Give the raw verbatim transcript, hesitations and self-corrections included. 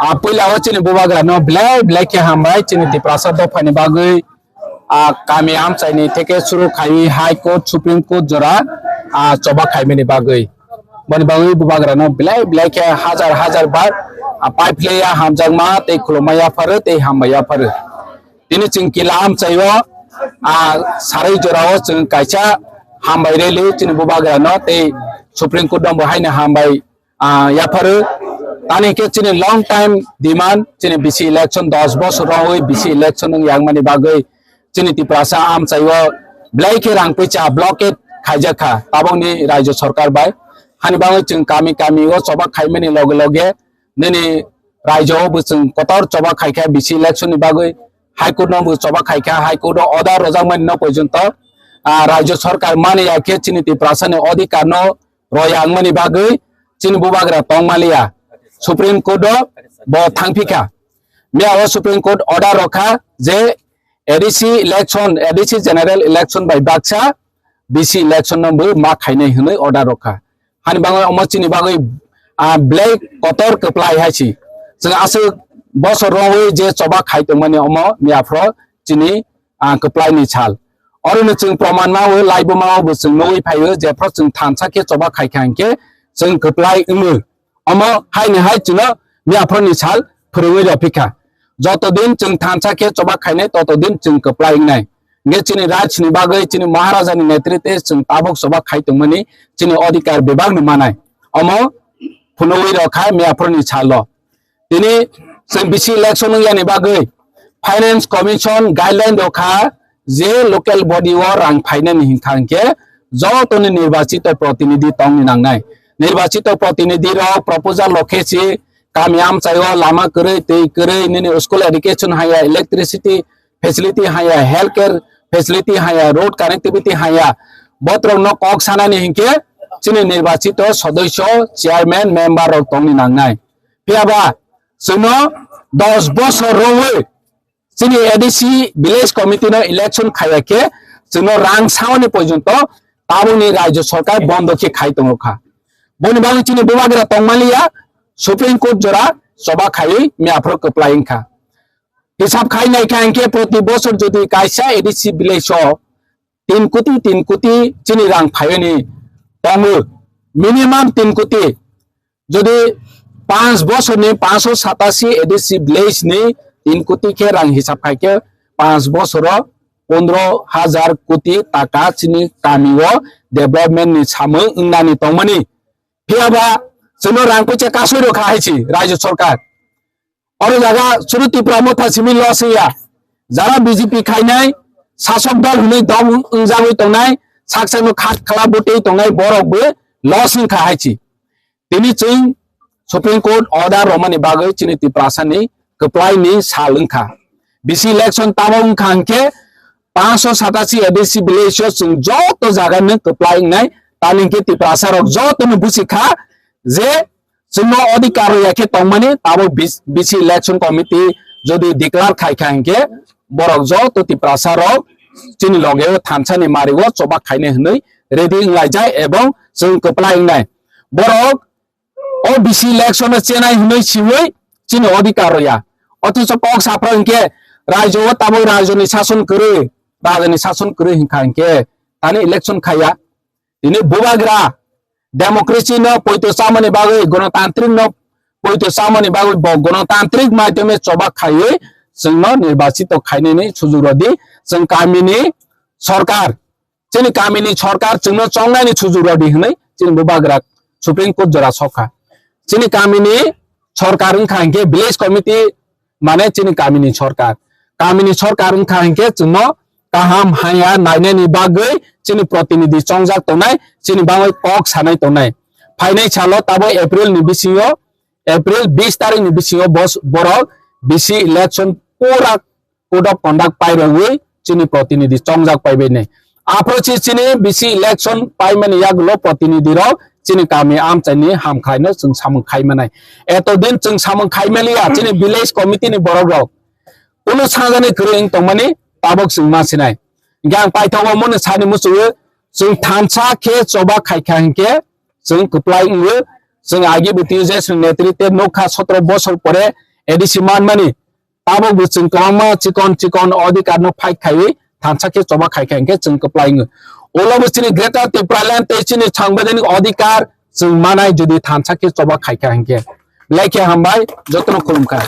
A puila o chini bubagra no belai belai khe hambai chini Tiprasa dopha ni bagwi, a kami amchai ni theke suru khai High Court, Supreme Court jora, a choba khaimani bagwi. Boni bagwi bubagra no belai belai khe hajar hajar bar, a pai phle ya hamjakma tei khulumma yapharo tei hambai yapharo. Tini chwng kila amchai o, a sarai jora o chwng kaisa hambai rally chini bubagra no tei Supreme Court no bo haino hambai, ah, yapharo. Tani khe chini long time demand, chini bisi election dos bosor rongwi bisi election wng yangmani bagwi chini Tiprasa amchai o belai khe rang puisa blockade khaijak kha tabokni rajyo sarkar bai. Hani bagwi chwng kami kami o choba khaimani loge loge nini rajyo o bo chwng kotor choba khaikha bisi election ni bagwi, High Court no bo choba khaikha, High Court o order rojakmani no porjonto, ah, rajyo sarkar mani ya khe chini Tiprasa ni odhikar no royangmani bagwi chini bubagra tongmaliya. Supreme Court o bo thangphikha. Miya o Supreme Court order rokha je A D C election, A D C general election bai baksa bisi election no bo ma khainai hwnwi order rokha. Hani bagwi omo chini bagwi, ah, belai kotor kwplai hai si. Chwng aswk bosor rogwi je choba khai tongmani omo miya phro chini ah, kwplai ni sal. Oro no chwng proman ma o, laibo ma o bo chwng nugwi phai o, jephru chwng thansa khe choba khai kha hinkhe chwng kwplai wngo. Omo hai ni hai chwngno miyaphru ni sal phwrwngwi rw phi kha. Joto din chwng thansa khe choba khainai, toto din chwng kwplai wngnai. Hinkhe chini raj ni bagwi, chini Maharaja ni netritwe chwng tabuk choba khai tongmani chini odhikar bebak no manai. Omo phunugwi rw kha miyaphru ni salo. Tini chwng bisi election wng yani bagwi Finance Commission guideline rok kha je local body o rang phainani hinkha hinkhe jotoni nirbachito protinidhi tongni nangnai. Nirbachito protinidhi rok proposal rok khe si kami amchai o lama kwrwi, twi kwrwi, nini school education haya, electricity facility haya, healthcare facility haya, road connectivity haya, botrok no kok sanani hinkhe chini nirbachito sodosyo, chairman, member rok tongni nangnai. Phiya ba chwngno dos bosor rwwi chini A D C village committee no election khaiya khe chwngno rang saoni porjonto tabukni rajyo sarkar bondo khe khai tongo kha. Boni bagwi chini bubagra tongmaliya Supreme Court jora choba khaiwi miyaphro kwplai wngkha. Hisab khai naikha hinkhe proti bosor jodi kaisa A D C village o tin koti, tin koti chini rang phaiyani tongo, minimum tin koti. Jodi panch bosorni panchsho satasi A D C village ni tin koti khe rang hisab khai khe panch bosoro pondro hajar koti taka chini kami o development ni samung wngnani tongmani. Phiya ba chwngno rang puisa kasui rw kha hai si rajyo sarkar. Oro jaga suru Tipra Motha simi loss ya. Jara B J P khainai, sasok dol hwnwi dol wngjagwi tongnai, sak sakno khat khala bwtwi tongnai borok bo loss wngkha hai si. Tini chwng Supreme Court order romani bagwi chini Tiprasani kwplaini sal wngkha. Bisi election tamo wngkha hinkhe panchsho satasi A D C village o chwng joto jaga no kwplai wngnai, tamni hinkhe Tiprasa rok joto no busi kha je chwngno odhikar rwya khe tongmani tabuk bis-, bisi election committee jodi declare khai kha hinkhe borok joto Tiprasa rok chini loge o thansa ni mari o choba khainai hwnwi ready wnglaijak ebong chwng kwplai wngnai. Borok o bisi election o chenai hwnwi siwi chini odhikar rwya. Othocho kok saphra hinkhe rajyo o tabuk rajyo ni sason kwrwi, rajyo ni sason kwrwi hinkha hinkhe tani election khaiya. Tini bubagra democracy no poito chamani bagwi, gonotantrik no poito chamani bagwi bo gonotantrik maidhyome choba khaiwi chwngno nirbachito khainani sujuk rwdi. Chwng kamini sorkar, chini kamini sorkar chwngno chongnaini sujuk rwdi hwnwi chini bubagra Supreme Court jora sokha. Chini kamini sorkar wngkha hinkhe village committee mane chini kamini sorkar. Kamini sorkar wngkha hinkhe chwngno kaham haya nainani bagwi chini protinidhi chongjak tongnai, chini bagwi kok sanai tongnai. Phainai salo tabuk April ni bisingo, April bis tarik ni bisingo bos-, borok bisi election pura code of conduct pairogwi chini protinidhi chongjak paibainai. Aphuru si chini bisi election paimani yagulo protinidhi rok chini kami amchaini hamkhlaino chwng samung khaimanai. Eto din chwng samung khaimaliya chini village committee ni borok rok. Kunu sajani kwrwi wng tongmani tabuk chwng ma sinai. Hinkhe ang paithago mano sani muchungo chwng thansa khe choba khaikha hinkhe chwng kwplai wngo. Chwng agi bo T J S ni netritwe nukha sotro bosor pore A D C manmani, tabuk bo chwng kwbangma chikon chikon odhikar no fight khaiwi thansa khe choba khai kha hinkhe chwng kwplai wngo. Ulo bo chini Greater Tipraland tei chini sangbidhanik odhikar chwng manai jodi thansa khe choba khai kha hinkhe. Belai khe hambai, jotono khulumkha.